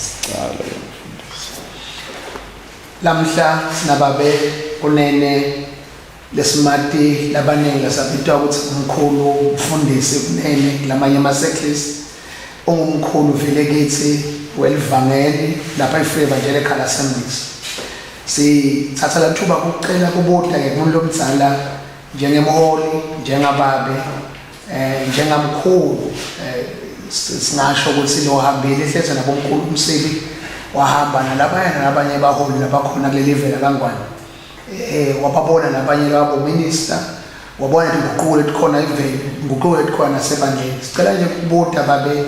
Sicale mfundisi. Lamhla sinababe kunene lesimati labaningi lasabitwa ukuthi umkhulu umfundisi kunene kulamanye ama-circles ungumkhulu vele kithi welivangeli lapha e-Free Evangelical Assemblies. Sithatha lathuba kucela kubuta ke kumuntu lomdzala njengemholi njengababe njengamkhulu singasho ukuthi lo hambile hleze nabomkhulu uMsibi wahamba nalabanye nalabanye abaholi labakhona kuleli vela kaNgwane wababona nabanye labo minister wabona inguquko letikhona eveni inguquko letikhona nasebandleni. Sicela nje ukubuta babe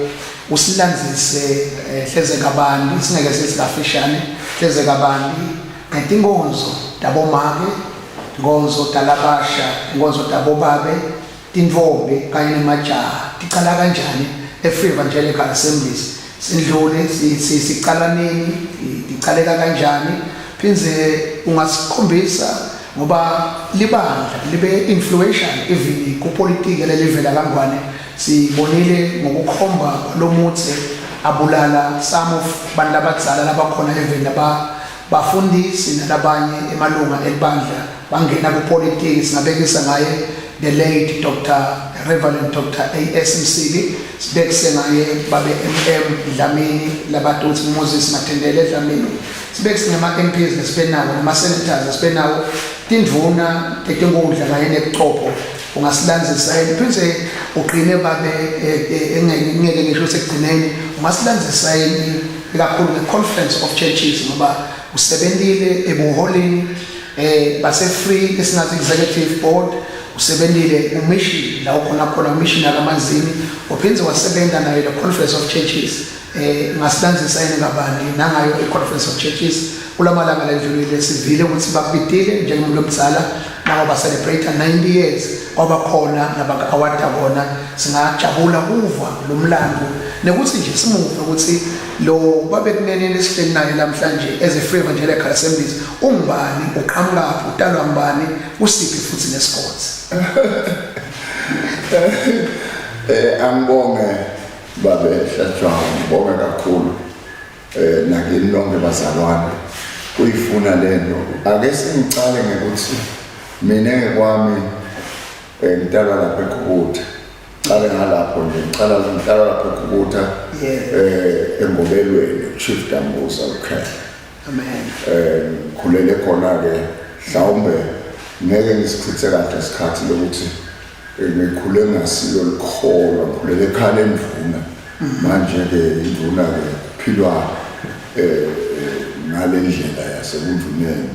usilandzise hleze kabanti, singeke sithi kafishane, hleze kabanti ngetinkonzo tabomake, tinkonzo talabasha, tinkonzo tabobabe, tintfombi kanye nemajaha ticala kanjani e-Free Evangelical Assemblies. Sindlule sicala nini, ticaleka kanjani, phindze ungasikhombisa ngoba libandla libe influential even kupolitiki lelivela kaNgwane. Sibonile ngokukhomba kwalomutse abulala some of bantu labadzala labakhona even laba bafundisi nalabanye emalunga elibandla bangena kupolitiki. Singabekisa ngaye the late Dr. Reverend Dr. A.S. Msibi, sibekise ngaye babe M.M. Dlamini labati ukuthi Moses Mathendele Dlamini, sibekise ngama-MPs lesibenawo nama-senators lesibenawo, tindvuna tetinkundla kanye nebuchopho. Ungasilandzisa yini phindze ugcine babe engeke ngisho sekugcineni ungasilandzisa yini ikakhulu nge-Conference of Churches, ngoba usebentile ebuholini base Free esingathi executive board, usebentile kumission la ukhona khona mission yakaManzini, uphindze wasebenza nayo le Conference of Churches. Ngasilandzisa yini kabanti nangayo i-Conference of Churches? Kulamalanga ledlulile sivile ukuthi bakubitile njengomuntu omdzala nangoba celebrate 90 years, kwaba khona nabaka-awarda kona. Singajabula kuva lo mlando nekuthi nje simuve ukuthi lo babe kunene lesihleli naye namhlanje as a Free Evangelical Assemblies ungubani, uqhamukaphi, utalwa ngubani, usiphi futhi nesigodzi. Angibonge babe Hlatshwayo, ngibonge kakhulu nakini nonke bazalwane kuyifuna lento. Ake sengicale ngekuthi mina ngekwami ngitalwa lapha eKhukutha. Cale ngalapho nje, ngicala ngihlala lapha eKhukutha engobelweni Chief Dambuza uKhehla. Amen. Ngikhulele khona ke, mhlawumbe ngeke ngisichithe kahle isikhathi lokuthi ngikhule ngasilo likholwa, ngikhulele ekhaya lendvuna. Manje ke indvuna ke philwa ngale ndlela yasekundvuneni.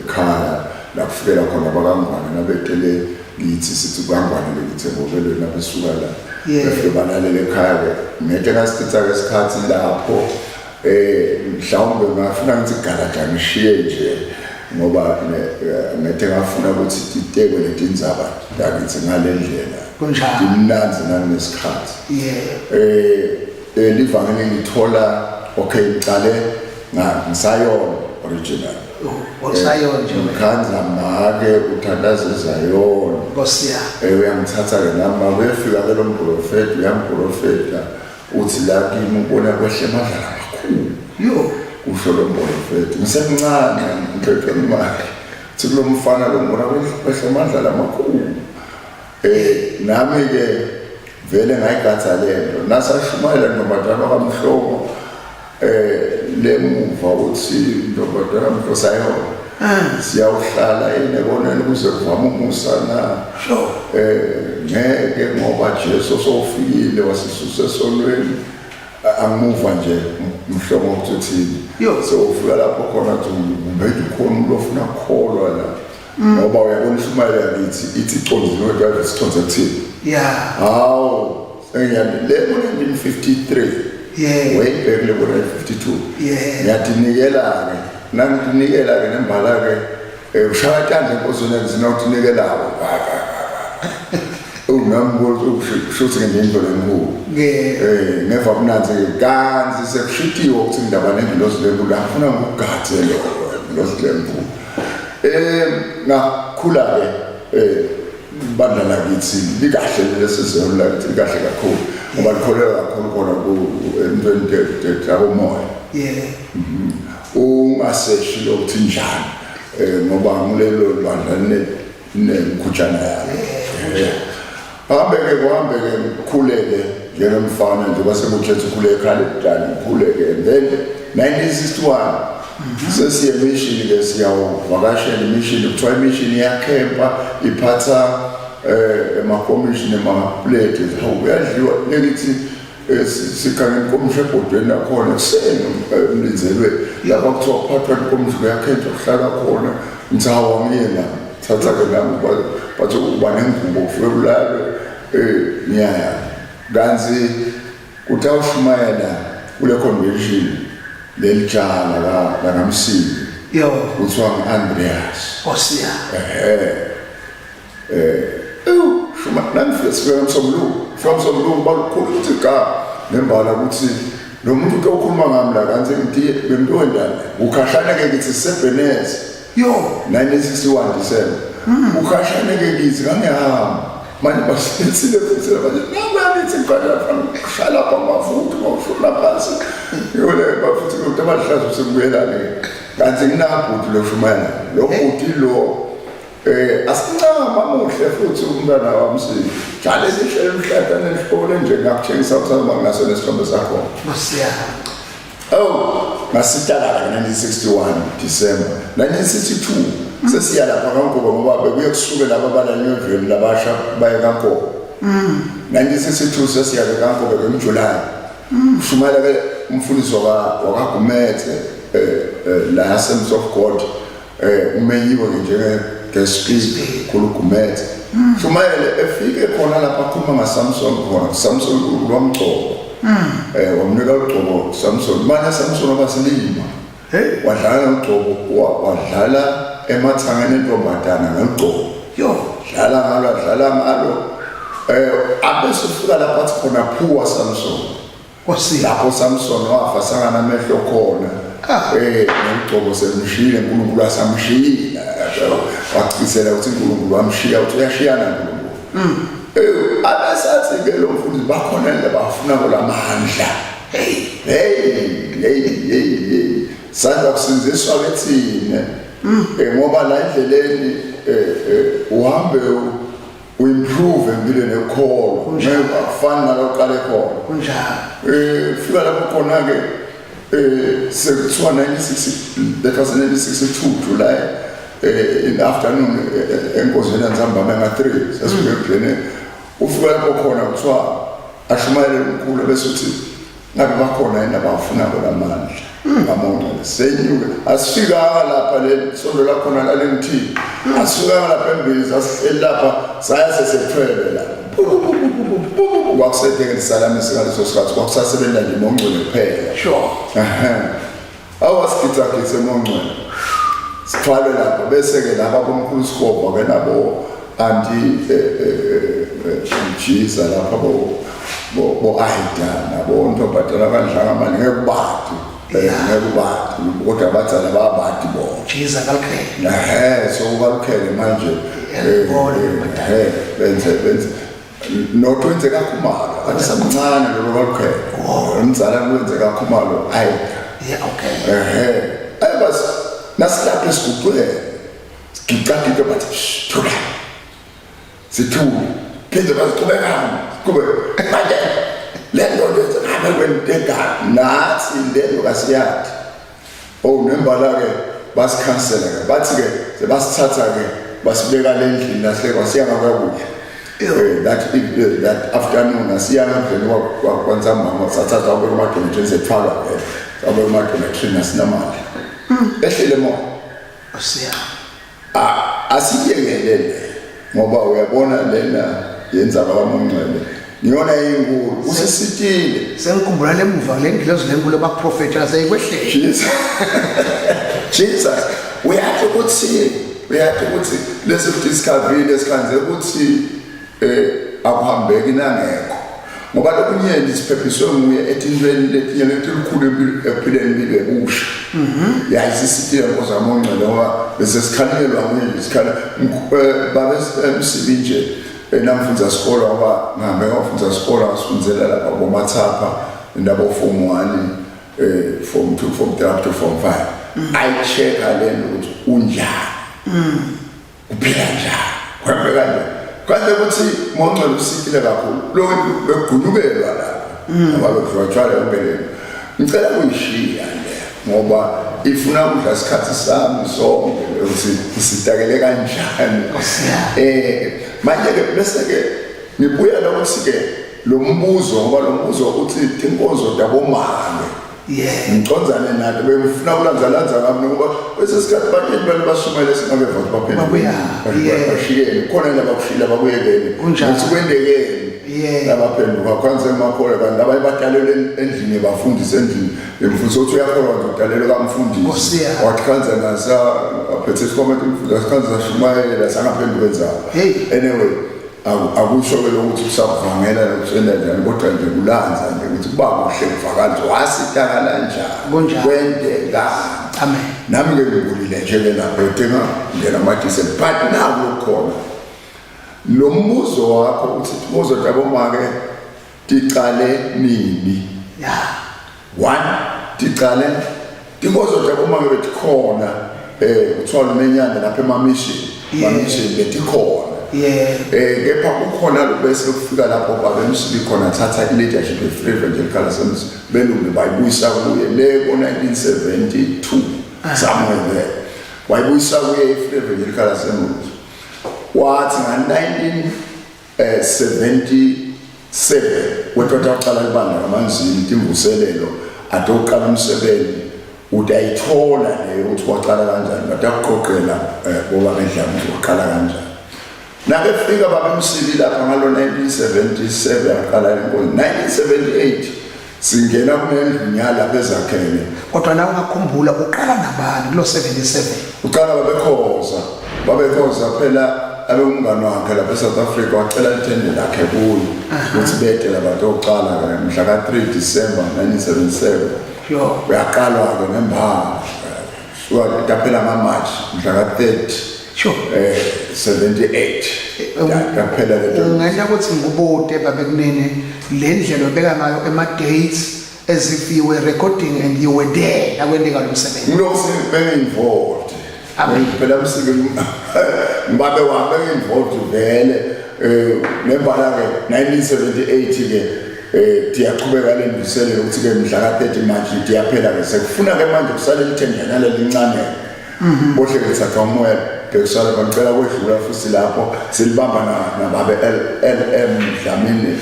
Ekhaya la kufikela khona bakaNgwane nabetele kithi, sithi kaNgwane lekithi engobelweni nabesuka la befike balalele ekhaya ke ngeke ngasichitha ke isikhathi lapho. Mhlawumbe ngafuna ngithi galaja ngishiye nje ngoba ngethe ngafuna ukuthi titekwe letindzaba takithi ngale ndlela. Kunjalo. Timnandzi nangesikhathi. Livangeli ngithola, okay, ngicale ngisayona original. Usayona nje wena. Ngikhanza make uthandaza ezayona. Nkosi yami. Uyangithatha ke nami, uyefika ke lo mprofeti, uyamprofeta uthi la kimi ubona kwehle amadlala amakhulu. Yo. Kusho lo mprofeti ngisemncane ngiphethe imali. Uthi kulo mfana lo ngibona kwehle amadlala amakhulu. Nami ke vele ngayigatha lento nasashumayela ntombazana kaMhlongo lemuva uthi ntombazana Mhlongo sayona siyawuhlala enekoneni kuze kuvame umusa na. Ngeke ngoba Jesu sowufikile wasisusa esonweni. Angimuva nje Mhlongo ukuthi uthini. Sewufika lapho khona uthi umbethe ukhona umuntu ofuna ukukholwa la. Ngoba uyabona ishumayela yakithi ithi iconzile wedwa siconze kuthini. Hawu sengiyani le ngo-1953. Way back le ngo-1952. Ngiyatinikela ke, nangitinikela ke nembala ke ushaya tandla enkonzweni yakizina utinikelako. Unami kusho ukuthi ngendlela enkulu. Ngeva mnanzi ke kanti sekushitiwe ukuthi indaba nengilozi lenkulu angifuna ngikugadze lo ngilozi lenkulu. Ngakhula ke Ibandla lakithi likahle, lesizwe lakithi likahle kakhulu ngoba likholelwa kakhulu khona entweni takomoya. Ungaseshi lokuthi njani, ngoba ngulelo bandla nemkhutshana yalo. Hambe-ke, kuhambe-ke, ngikhuleke njengemfana nje basekutshetha ukhule ekhala ebudala, ngikhuleke. And then 1961 sesiye emishini-ke, siyawuvakashela imishini. Kuthiwa imishini iyakhempa, iphatha emakomishi nemapleti. Hawu, kuyadliwa lekithi. Sikhange inkomishi ebhodweni lakhona ekuseni, emlinzelweni lapha kuthiwa kuphathwa inkomishi, kuyakhethwa, kuhlala khona. Ngithi hawu, angiye nami, thatha-ke nami, bathi uba nengubo, kufike kulalwe. Ngiyaya kanti kutawushumayela kule convention leli jala lakamsibi. Kuthiwa ngu-Andreas. Nkosi yami. Ehe, ewu, shuma nangifika, sifika ngemsombuluko, fika msombuluko, balukhulu ukuthi ga nembala ukuthi lo muntu ke ukhuluma ngami la, kanti ngithi bemntowendani ukhashane-ke ngithi sisebheneze. 1961 December, ukhashane-ke kithi, kangihamba manje, basithile futhi manje nangani ngiqala kushaya lapha amafutha ngawushona phansi yole bafuthi ukuthi abahlaza usekubuyelane, kanti nginabhuti lo shumayela lo bhuti lo. Asincama muhle futhi umntwana wami, sijale lishe emhlata nesiqokole nje, ngakutshengisa ukuthi uma nginaso nesithombe sakhona. Nkosi yami. Oh, ngasitala 1961 December. 1962 sesiya lapha kaNkobe ngoba bekuye kusuke laba abalanywe labasha baye kaNkobe. 1962 sesiya ke kaNkobe ke ngeJuly. Ushumayela ke umfundisi wakaGumede, la Assemblies of God, umenyiwe ke njenge guest speaker khulu Gumede. Shumayele efike khona lapha akhuluma ngaSamson khona. Samson uNkulunkulu wamgcoba. Wamnika ugcobo Samson. Manje Samson wabasilima. Hey. Wadlala ngogcobo, wadlala emathangeni entombazana ngogcobo. Dlala ngalo, dlala ngalo. Abese ufika lapha athi khona phuwa Samson. Nkosi. Lapho Samson wafa sangana amehlo khona. Nogcobo semshiyile, uNkulunkulu asamshiyile. Wacisela ukuthi uNkulunkulu wamshiya, uthi uyashiyana uNkulunkulu. Abesathi ke lo mfundisi bakhona labafuna kulamandla. Hey. Hey, hey, hey, hey. Sanda kusinziswa ke thina. Ngoba la endleleni uhambe uimprove empilweni yokholo. Kunjalo. Ngeke akufani naloqale khona. Kunjalo. Fika lapho khona ke, sekuthiwa 1960, that was 1962 July, in the afternoon, enkonzweni yantsambama nga-3 sasifike ekudleni. Ufika lapho khona kuthiwa ashumayele umkhulu, bese uthi ngabe bakhona yini abafuna lamandla ngamongcwele. Senyuke, asifikanga lapha, le sondo lakhona lalengithini, asifikanga lapha embili, sasihleli lapha, saya sesethwele la kwakusedeke lisalamise. Ngaleso sikhathi kwakusasebenza nje mongcwele kuphela. Ehhe. Awasigitsagitse emongcwele, sithwalwe lapho, bese-ke laba bomkhulu Sikhova ke nabo anti Mjiza lapha, bo Aida nabo ntombazana abadlanga manje, ngeke ubati, ngeke ubati, kodwa abadzala babati bona. Jiza kalukhele. Ehe, so ubalukhele manje. Ngiyabona, Benze not wenze kakhumalo, athi samncane lolo balukhele, umzala wenze kakhumalo Aida. Yeah, okay. Ehe, ayi bas nasilapha esiguqweni sigicagice, bathi, "Shh, thula." Sithule, phinde basiqhubekani, siqhubeke manje le nto nje ngabe kwenteka nathi lento kasiyathi. Oh, nembala-ke basikhansela-ke, bathi-ke sebasithatha-ke basibeka le ndlini lahlekwa siyanga kwakudla. That afternoon asiyanga endlini kwantsambama, sathatha wabeka emadormitory, sethwalwa vele, sabeka emadormitory, asinamali, ehlele moya. Nkosi yami. Asiyekele le ngoba uyabona lena yenzaba kamongcwele ngiyona inkulu usisitile. Sengikhumbula lemuva le ngilozi lenkulu abaprofetha seyikwehlele. Jesus, Jesus, uyathi ukuthi lesi discovery lesikhanze ukuthi akuhambeki nangekho. Ngoba lokunyenti siphephiswe nguye etintweni letinye letilukhulu ekuphileni impilo ebusha. Yayisisitile Nkosi yami ongcwele ngoba bese sikhalelwa nguye nje sikhala babe Msibi nje namfundza sikolo ngoba ngihambe ngafundza sikolo ngasifundzela lapha bomathapha ndabo form 1 form 2 form 3 up to form 5. Ayi-check-a lento ukuthi unjani, kuphila njani, kwembe kanjani, kwanze ukuthi mongcwele usikile kakhulu lokhu bekugunyukelwa lapha ngoba bekudlwatshwala yonke lento. Ngicela kuyishiya le ngoba ifuna ukudla isikhathi sami sonke ukuthi usitakele kanjani. Manje ke bese ke ngibuya lokuthi ke lo mbuzo, ngoba lo mbuzo uthi tinkonzo tabomake. Ngicondzane nato, bengifuna kulandzalandza ngami ngoba kwesinye isikhathi bantsheni bantu bashumayele singabeva ukuthi Babuya, bashiyele khona labakushiyile abakuyekele Kunjalo. ukuthi kwendekeni labaphenduka kwanze emakholwa, kanti abanye badalelwe endlini bafundise endlini bemfundisa ukuthi uyakholwa nje udalelwe kamfundisi. Nkosi yami. Wathi khanze nasa aphethe isikhwama emfundisi khanze sashumayela sangaphenduka enzalo. Hey. Anyway, akusho ke lokuthi kusakuvangela lokusenda njani, kodwa nje kulanza nje ukuthi kuba kuhle kuvakala ukuthi wasitakala njani. Kunjalo. Kwendekani. Amen. Nami ke ngibulile nje ke lapho edinga ngena amadisen, but naku khona lo mbuzo wakho uthi mbuzo tabomake ticale nini? One, ticale tinkonzo tabomake betikhona kuthiwa lumenyane lapha emamishini. Mamishini betikhona. Kepha kukhona bese kufika lapho babe Msibi khona thatha i-leadership ye-Free Evangelical Assemblies belungu bayibuyisa kuye le ko-1972 somewhere there, wayibuyisa kuye i-Free Evangelical Assemblies. Wathi nga-1977 wethatha uqala libandla kaManzini timvuselelo ade uqala umsebenzi utayithola leyo ukuthi waqala kanjani, batakuqoqela boba bedlama ukuthi waqala kanjani. Nakefika babemsibi lapha ngalo 1977 aqala inkonzo, 1978 singena kunendlu nyalapha ezakhele. Kodwa nawe ungakhumbula uqala nabani kulo 77? Uqala babekhoza phela abe umngane wakhe lapha eSouth Africa wacela ithende lakhe kuyo ukuthi bede labantu oqala ke mhla ka-3 December 1977. Yo. Uyaqalwa ke ngembala suka taphela nga-March mhla ka-30 78 taphela le. Ungenta ukuthi ngikubude babekunene le ndlela obeka ngayo ema-dates as if you were recording and you were there nakwenteka lo msebenzi. Ngilokhu bengi-involved. Amen. Phela msike ngibabe wami bengi-involved vele nembala ke 1978 ke tiyaqhubeka le mvuselelo ukuthi ke mhla ka-30 March tiyaphela ke sekufuna ke manje kusale lithenjana lelincane bohle ke thatha umoya bhekusala bangicela kwedlula futhi lapho silibamba nababe LM Dlamini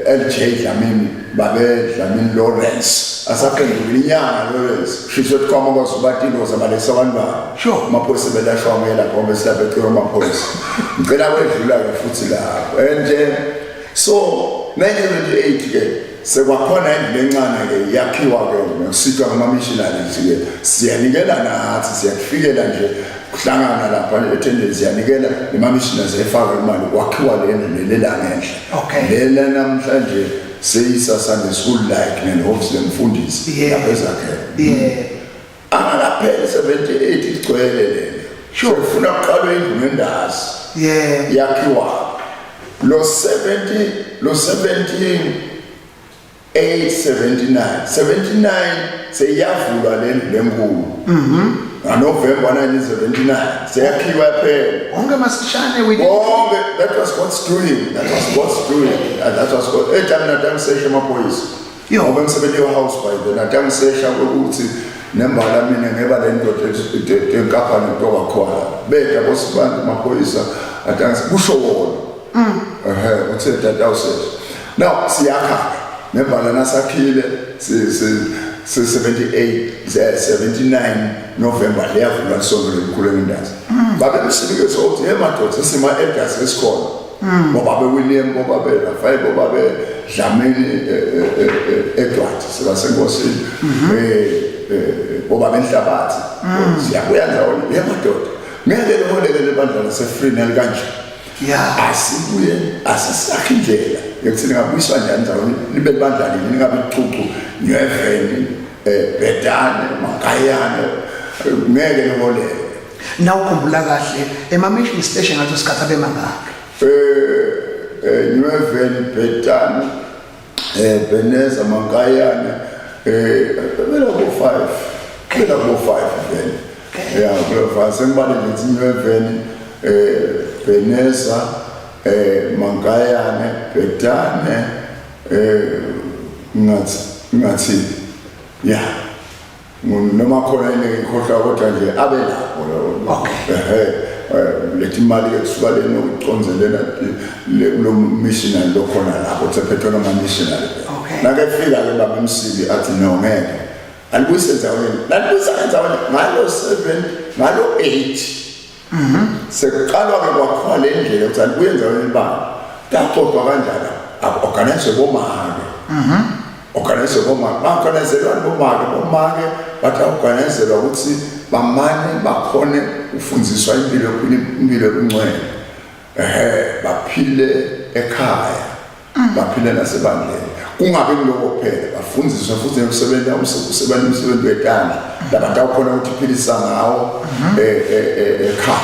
LJ Dlamini, babe Dlamini Lawrence asaphendukile inyanga Lawrence shisho ukuthi kwama kwazubatilo zabalekisa abantwana. Amaphoyisa belashwa nguye lapho ngoba silapha ecika amaphoyisa ngicela kwedlula ke futhi lapho and so 1978 ke sekwakhona indlu encane ke yakhiwa ke nokusitwa ngama-missionaries ke siyanikela nathi siyakufikela nje kuhlangana lapha ethendeni siyanikela nema-missionaries efaka imali kwakhiwa le ndlu lelela ngenhla. Lela namhlanje seyisa Sunday school like nelihhovisi lemfundisi lapha ezakhele. Angakapheli 78 igcwele lelo. Sekufuna kuqalwe indlu ngendazi. Yakhiwa lo 70 lo 17 879 79 seyavulwa le ndlu lenkulu. NgaNovember 1979 seyakhiwa phela. Wonke masishane we did. Bonke, that was God's doing, that was God's doing, and that was God. Ejami natangisesha amaphoyisa. Yo. Ngoba emsebenzi house by then atangisesha ukuthi nembala mina ngeba le ndoda enkampani kutoka beda bosibantu amaphoyisa atangise kusho wona. Ehe, uthe tata usesha. Now siyakha nembala nasakhile si si 78 79 November liyavulwa lisonto lelikhulu engendazi. Babe besibike sokuthi hey madoda sima elders esikhona. Bobabe William, bobabe Rafael, bobabe Dlamini Edward sebasenkosini. Bobabe Nhlabathi. Siyabuya ndawonye hey madoda. Ngeke liholeke lebandla lase Free kanje. Yeah. Asibuye asisakhe indlela yokuthi ningabuyiswa njani ndawonye, nibe libandla linye, ningabi icucu nyeveni, Bhetane, Magayane, ngeke niholele. Nawukhumbula kahle ema-mission station ngaleso sikhathi abemangaki? Nyeveni, Bhetane, Beneza, Mankayane, bela ko 5, bela ko 5 vele. Ya, kulo 5 sengibale nje Nyeveni, Beneza, Mankayane, Bhetane, ngathi ya noma khona yini ngikhohlwa, kodwa nje abe lapho. Okay. Ehe, lethi imali ke kusuka lena uconze lena lo missionary lokhona lapho sephethwe nama missionary. Okay. Nakefika ke baba Msibi athi no, ngeke alibuyise endaweni, lalibuyisa endaweni ngalo 7, ngalo 8. Sekuqalwa ke kwakhiwa le ndlela ukuthi alibuye endaweni ibandla. Taxoxwa kanjani? Organize bomake, organize bomake, ba-organizelwani bomake? Bomake bathi organizelwa ukuthi bamane bakhone ufundziswa impilo, impilo yobuncwele, ehe, baphile ekhaya, baphile nasebandleni. Kungabi kuloko kuphela, bafundziswa futhi nekusebenza umsebenzi, umsebenzi wetandla labantu akhona ukuthi philisa ngawo ekhaya,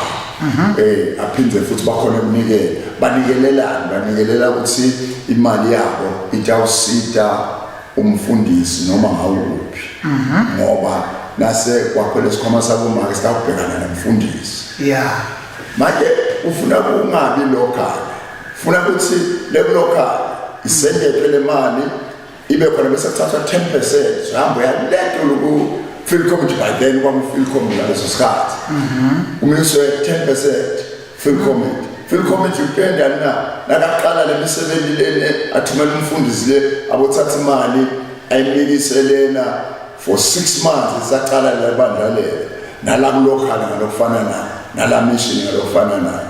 aphindze futhi bakhona ukunikela. Banikelelani? Banikelela ukuthi imali yabo itawusita umfundisi noma ngawuphi, ngoba nase kwakho lesikhwama sabomake sitawubhekana nemfundisi. Manje ufuna kungabi local, funa ukuthi le local isendephe le mali ibe khona, bese kuthathwa 10%, hamba uyaletha loku field committee. By then kwami field committee ngaleso sikhathi umiswe 10% field committee. Field committee upenda na nakaqala le misebenzi lene, athumela umfundisi le abothatha imali ayimikise lena for 6 months, isaqala le bandla lelo nala kulocal ngalokufana nayo, nala mission ngalokufana nayo.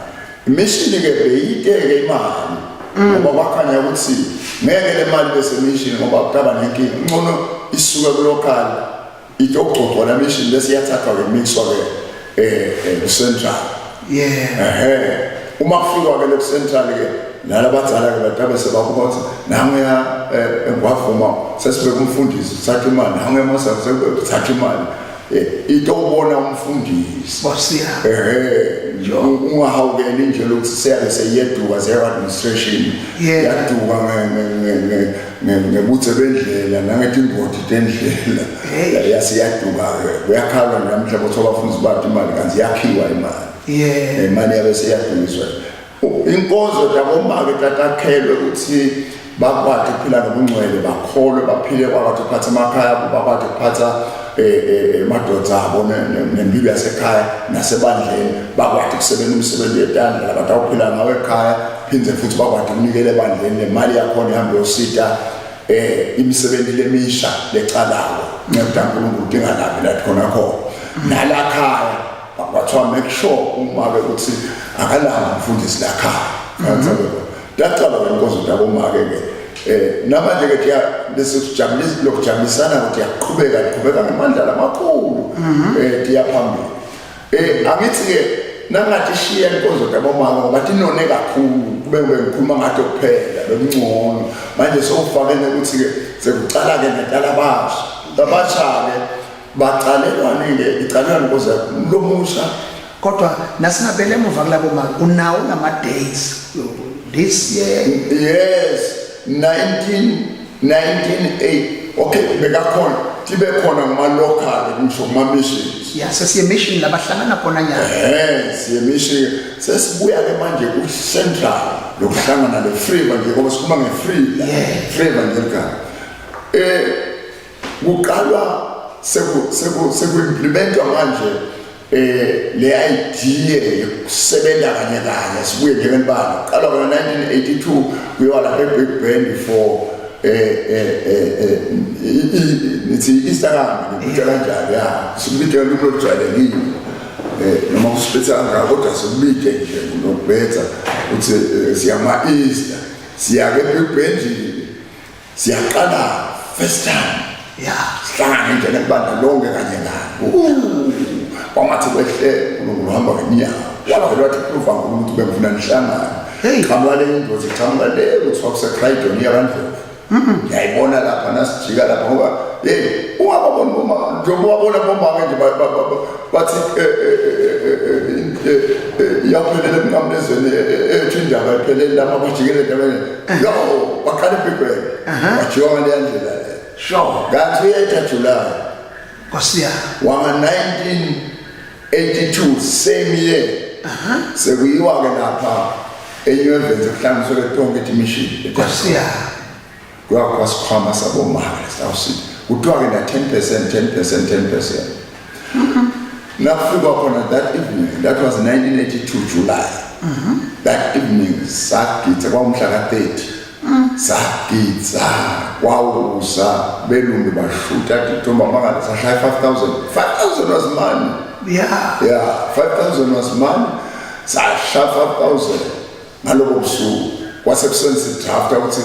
Mission ke beyiteke imali, ngoba kwakhanya ukuthi ngeke le mali bese mission, ngoba kutaba nenkinga. Ngcono isuke kulocal itogcogcwa la mission, bese iyathathwa ke, mixwa ke central. Ehe, uma kufikwa ke lokhu central ke, nalabadzala ke badabe sebabuka ukuthi nanguya engwavuma sesibeka umfundisi, thatha imali, nanguya masa thatha imali, itobona umfundisi. Bosiya. Ehe, ungahawukeli nje lokuthi siyabe seyeduka siya administration. Yaduka ngebuthe bendlela nangetingoti tendlela. Hey. Yasiyaduka ke, kuyakhalwa namhla kuthiwa abafundisi bathi imali kanti yakhiwa imali. Imali yabe seyadukiswa. Inkonzo tabomake tatakhelwe ukuthi bakwati ukuphila nobungcwele, bakholwe, baphile, bakwazi ukuphatha emakhaya abo, bakwazi ukuphatha emadoda abo nempilo yasekhaya nasebandleni, bakwati ukusebenza umsebenzi wetandla labatawuphila ngawo ekhaya, phindze futhi bakwati ukunikela ebandleni. Nemali yakhona ihambe yosita imisebenzi lemisha lecalako, nceda uNkulunkulu tingalaphi lathi khona khona nalakhaya. Kwathiwa make sure uma-ke ukuthi akalanga umfundisi lakhaya. Tacala ke inkonzo tabomake ke. Namanje ke tiya lesijabulisa lokujabulisana ukuthi yaqhubeka, iqhubeka ngamandla lamakhulu, tiya phambili. Angithi ke nangathi shiya inkonzo tabomake ngoba tinone kakhulu, kube ngikhuluma ngathi kuphela bekungcono. Manje sokufakele ukuthi ke sekucala ke netalabasha, labasha ke bacalelwane ke, icalelwane kuze lomusha. Kodwa nasingabele emuva kulabo mali, unawo nama dates this year? Yes, 1998. Okay, bekakhona, tibe khona kuma local, ngisho kuma missions. Ya, sesiye mission labahlangana khona nyalo. Siye mission, sesibuya ke manje ku central lokuhlangana le free manje, ngoba sikhuluma nge free la. Free evangelical. Kuqalwa seku seku sekuimplementwa manje le idea yokusebenza kanye kanye, sibuye njengelibandla. Kuqalwa ngo 1982, kuyiwa lapha eBig Bend for nithi Instagram ngikutsha kanjalo, ya, sikubide lolu olujwayelekile, noma kusiphethe kangaka, kodwa sikubide nje nokubetha uthi siyama Easter, siya ke Big Bend, siyaqala first time. Sihlangane nje nebandla lonke kanye kanye, kwangathi kwehle uNkulunkulu uhamba ngenyawo. Wavele wathi prova ukuthi bengifuna nihlangane. Hey. Qhamuka le indoda iqhamuka le kuthiwa kuseCrichton yakandlovu. Ngiyayibona lapha nasijika lapha ngoba hey ungababoni boma njengoba wabona bomama nje bathi iyaphelela emnqamlezweni ethu indaba iphelele lapha bajikele endabeni yo baqala ebhigweni bajika ngaleya ndlela le. Sure. Kanti uyetha July Nkosi yami. Wanga 1982 same year sekuyiwa ke lapha eNew Evans kuhlanganiswe ke tonke imishini. Nkosi yami. Kuyakwa sikhwama sabomama lesawusithi kuthiwa ke na 10% 10% 10%. Nakufikwa khona that evening, that was 1982 July, that evening sagidza kwawumhla ka-30, sagidza kwawuza belungu bashuta titombamangala sashaya 5000. 5000 was money. Yeah, 5000 was money. Sashaya 5000 ngalobo busuku. Kwase kuseni sidrafta ukuthi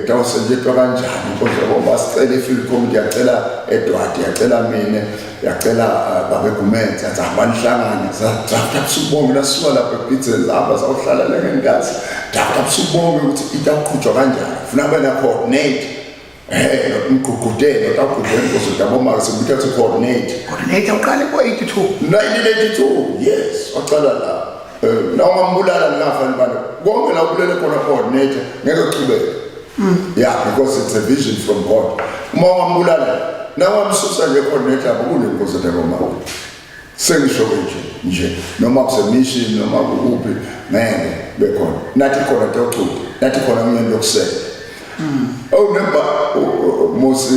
kutawusetshenziswa kanjani inkonzo ngoba sicela i-field committee yacela Edward, yacela mina, yacela Babe Gumede, yathi abanihlangane sadrafta busuku bonke nasuka lapha ePizzas hamba sawuhlala le ngenkathi drafta busuku bonke ukuthi itawuqhutshwa kanjani funa kube na coordinate umgqugqudele utawugqugqudela inkosi dabomaka sikuthi athi coordinate. Coordinator uqale ko-82. 1982, yes, waqala la. La ungambulala ningafa nibani konke la ubulele khona coordinator ngeke kuchubeke. Yeah, because it's a vision from God. Uma ungambulala na ungamsusa nje coordinator apho kule nkosi dabomaka sengisho ke nje noma kusemission noma kukuphi ngeke bekhona nathi khona tochuba nathi khona ngento yokusela. Oh nemba Mosi,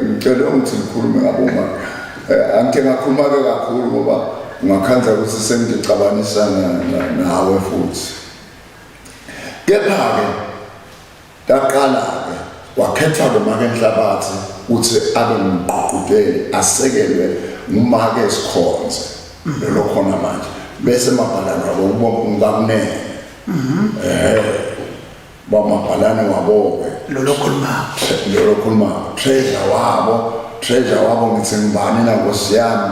ngicela ukuthi ngikhulume ngaboma. Angithe ngakhuluma ke kakhulu ngoba ungakhanza ukuthi sengicabanisa nawe futhi. Kepha ke taqala ke wakhethwa ke make Nhlabathi ukuthi abe ngumgqugqudeli asekelwe ngumake Sikhonze lo khona manje bese mabhalane wabo ubonga umkakunene. Bamabhalane wabo ke lo khuluma lo khuluma treasure wabo ngithi ngibani na nkosi yami,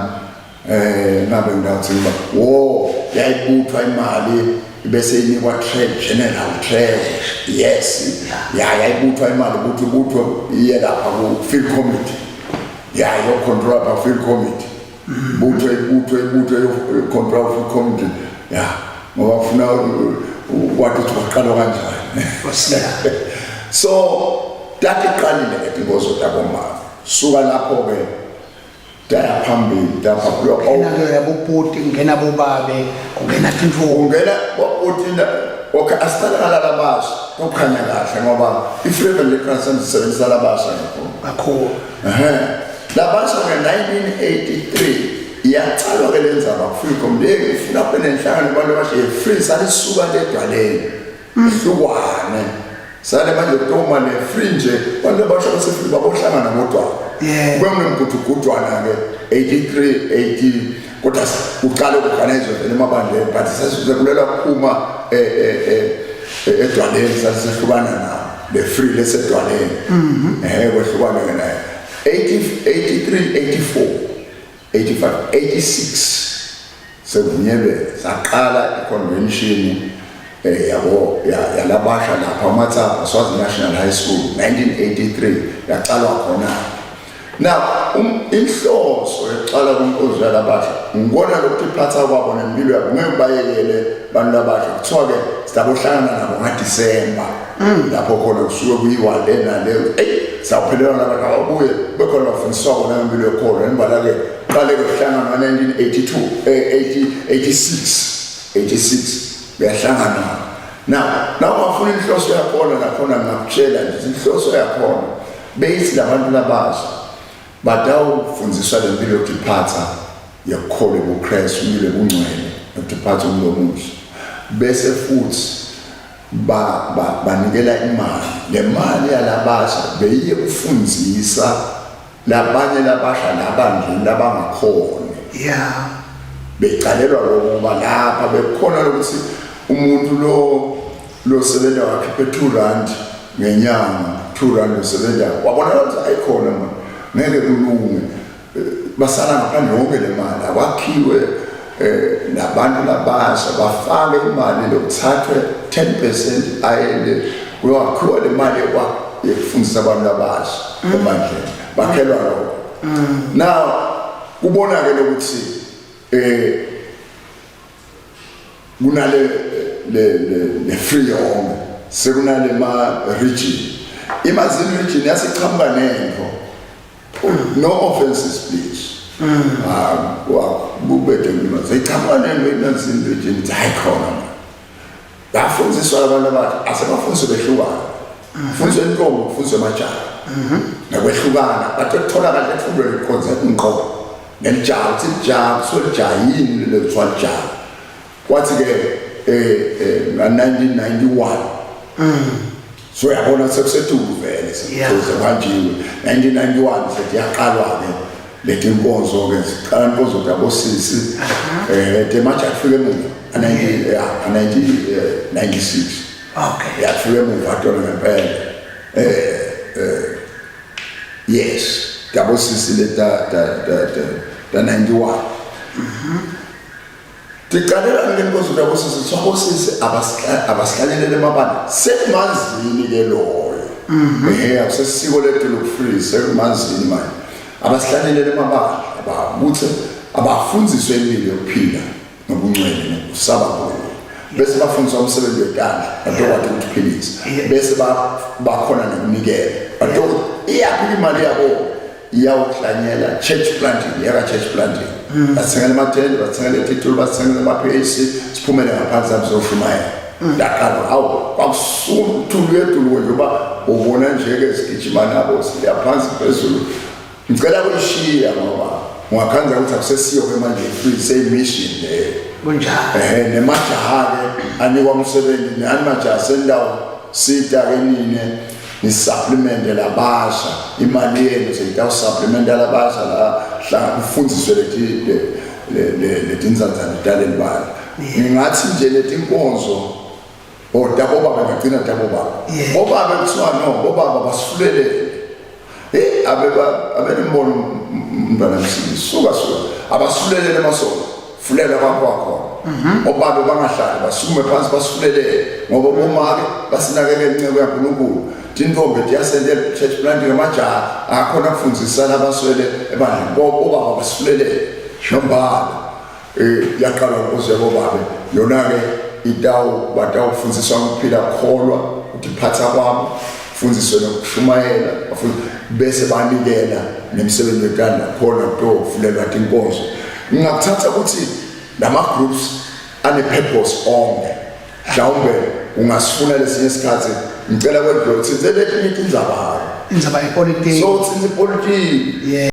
ngabe ngiyathi ngiba wo yayibuthwa imali bese inikwa trade general treasure, yes, ya yayibuthwa imali ukuthi buthwe iye lapha ku field committee, ya yo control lapha field committee, buthwe ibuthwe ibuthwe yo control field committee, ya ngoba ufuna wathi ukuthi waqalwa kanjani. Nkosi yami. So dati iqalile ke inkozo tabomama suka lapho ke daya phambili dapha Ngena ke yabobhuti, kungena bobabe, kungena tintfo. Ungena waputina. Okay, asiqale ngala labasha kukhanya kahle ngoba i-Free Evangelical isebenzisa labasha kakhulu. Kakhulu. Ehe, labasha nge-1983 iyacalwa ke lenzaba ku-field committee. Hey, ufuna kube nenhlangano abantu abasha ye-free salisuka ledwaleni hlukwane sale manje kutoma le-free nje abantu abasha base-free babohlangana bodwana. Kube kunemgudugudwana-ke 83 80 kodwa kuqale ku-organize vele emabandleni but sesikulelwa kuphuma edwaleni sasisehlukana nawo le free lesedwaleni kwehlukana ke naye 80 83 84 85 86 sekuvunyelwe saqala i-convention yabo yalabasha lapha amatsapha Swazi National High School 1983 yaqalwa khona. Now inhloso yokuqala kwenkonzo yalabasha ngibona lokuthi iphatha kwabo nempilo yabo ngeke bayekele bantu labasha kuthiwa ke sizabohlangana nabo ngaDisemba lapho khona kusuke kuyiwa le nale eyi sawuphelelwa nabantu ababuye bekhona bafundiswa kona ngempilo yokholo nembala ke qale ke kuhlangana nga-1982 80 86 86 kuyahlangana. Now na ungafuna inhloso yakhona nakhona ngingakutshela nje inhloso yakhona beyithi labantu labasha batawufundiswa le mpilo yokutiphatha yokukholwa ebuKristu, impilo ebungcwele yokutiphatha umuntu omusha bese futhi ba banikela imali. Le mali yalabasha beyiye kufundzisa labanye labasha labandleni labangakhoni. Becalelwa lokho ngoba lapha bekukhona lokuthi umuntu lo losebenza wakhiphe 2 rand ngenyanga, 2 rand usebenza wabona ukuthi ayikhona man ngeke kulunge. Basala ngaphandle yonke le mali akwakhiwe. Nabantu labasha bafake imali lokuthathwe 10% ayele kuyakhiwa le mali yokufundisa abantu abasha ebandleni, bakhelwa lokho. Now kubonakele ukuthi kunale le free home, sekunale ma region, iManzini region yasiqhamuka nento. No offenses, please. Ah, kubede ngimazi iqhamuka nento iManzini region, ithi hayi khona bafundiswa abantu abathi asebafundiswe behlukana, fundiswe intombi, kufundiswe amajaha nakwehlukana, bathi kuthola kahle efundweni concept ngqo nelijaha, uthi lijaha kuthiwa lijaha yini lelo kuthiwa lijaha. Kwathi ke nga 1991, so yabona sekuseduku vele, sekuze kwanjiwe 1991, sethi yaqalwa ke leti nkonzo ke, siqala inkonzo yabosisi temaja kufika emuva 90, yeah, 1996. Yafika emuva tona ngempela. Yes, yabosisi le ta ta ta ta 91. Tiqalela ke inkonzo yabosisi, sabosisi abasihlalelele emabandla sekumanzini ke loyo. Akusesiko lethu lokufree, sekumanzini manje. Abasihlalelele emabandla, ababuthe abafundziswe impilo yokuphila nobungcwele nokusaba kuyo, bese bafundiswa umsebenzi wetandla batokwazi ukuphilisa, bese bakhona nokunikela bato iyaphi imali yabo iyawuhlanyela church planting, yaka church planting, bathengele amathende, bathengele titulo, bathengele ama-PAC, siphumele ngaphansi sizoshumayela. Yaqala, hawu, kwakusuthulu yedulu nje uba ubona nje-ke sigijima nabo siya phansi phezulu. Ngicela kuyishiya ngoba ungakhanza ukuthi akusesiyo-ke manje free, seyi-mission leyo. Kunjalo. Nemajaha-ke anikwa umsebenzi, nani majaha sendawo sita-ke nine ni-supplemente labasha, imali yenu seyitawusupplementa labasha la hla kufundziswe leti letindzandzane taleli bala. Ngingathi nje letinkonzo tabobaba, ngagcina tabobaba. Bobaba kuthiwa no, bobaba basifulelele. Hey, abeba abenembono mntwana msini, suka suka abasulelele emasonto, fulela kwakho wakhona. Obaba bangahlali, basukume phansi basifulelele, ngoba bomake basinakekele incebo yaNkulunkulu, tintombi tiyasendela church planting, amajaha akhona kufundzisa labaswele ebandleni. Obaba basifulelele nombala. Yaqala inkosi yabobabe yona-ke, itawu batawufundziswa ukuphila kholwa, ukutiphatha kwabo, fundiswe nokushumayela, bese banikela nemsebenzi wetandla khona kutofulelwa tinkonzo. Ngingakuthatha ukuthi lama groups ane purpose onke. Mhlawumbe ungasifuna lesinye isikhathi, ngicela kwedlula uthintse letinye tindzaba. Indzaba yepolitiki. So uthintse ipolitiki. Yeah.